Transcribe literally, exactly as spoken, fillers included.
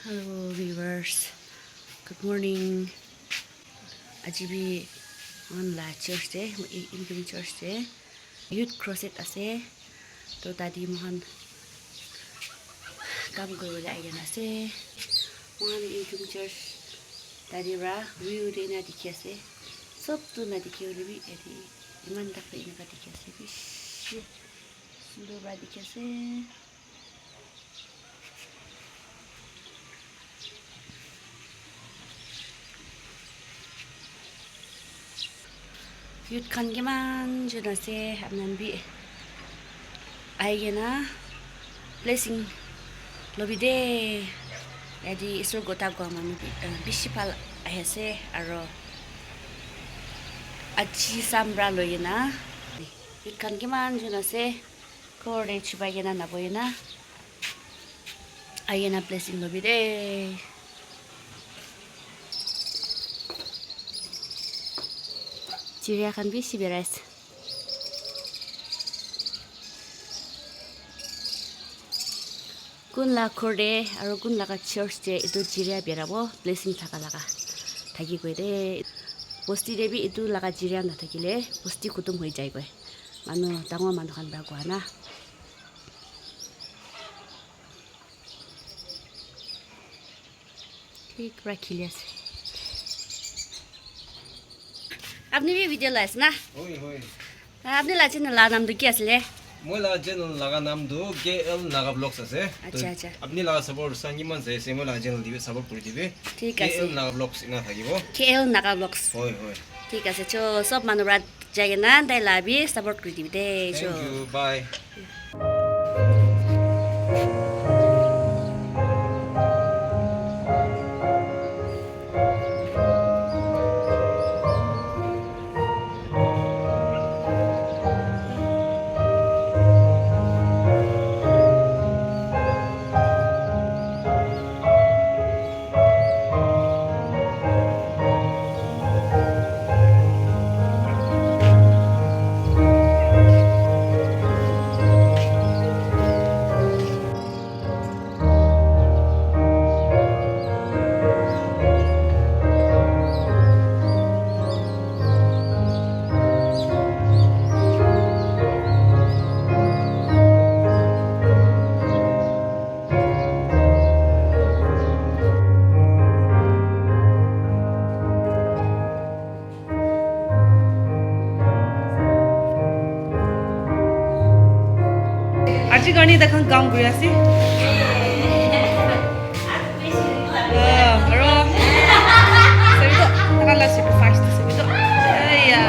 Hello viewers, good morning. Aji bi moikhan la church te, Income Church te youth crusade ase. To tadi moikhan kam kuribole ahi kena ase. Moikhan Income Church tadi pra view de ena dikhi ase. Sob tu na dikhi hoile bi yate eman dangor eneka dikhi ase. Bishi sundur pra dikhi ase. Youth khan kiman jon ase, apni khan bi ahi kena blessing lobi de. Yate Isor kotha koa manu bi, uh, bishi bhal ahi ase, aro aji sam pra loi kena youth khan kiman jon ase. Ghor te chupai kena naboi na. Ahi kena blessing lobi de. Chiria khan bishi berai ase. Kun la ghor te aro kun laga church te etu chiria berabo blessing thaka laga thaki koi de. Bosti te bi etu laga chiria nathakile bosti khutum hoi jai koi. Manu, dangor manu khan pra koa na. Thik pra khili ase. Apni bi video lai ase na? Hoi, hoi. Ah, apni la channel la naam tu ki asile? Moi la channel laga naam tu K L Naga Vlogs ase. Acha, to acha. Apni la support sang kiman sai ase, moi la channel dibi support kuri dibi. Thik ase. K L Naga Vlogs ena thakibo. K L Naga Vlogs. Hoi, hoi. Thik ase, cho sob manu pra jai kena tai la bi support kuri dibi de, cho. Thank you. Bye. Aji karni takhan kam kuri ase. Ah, aro sabi to, takhan la sacrifice to sabi to. Aiya.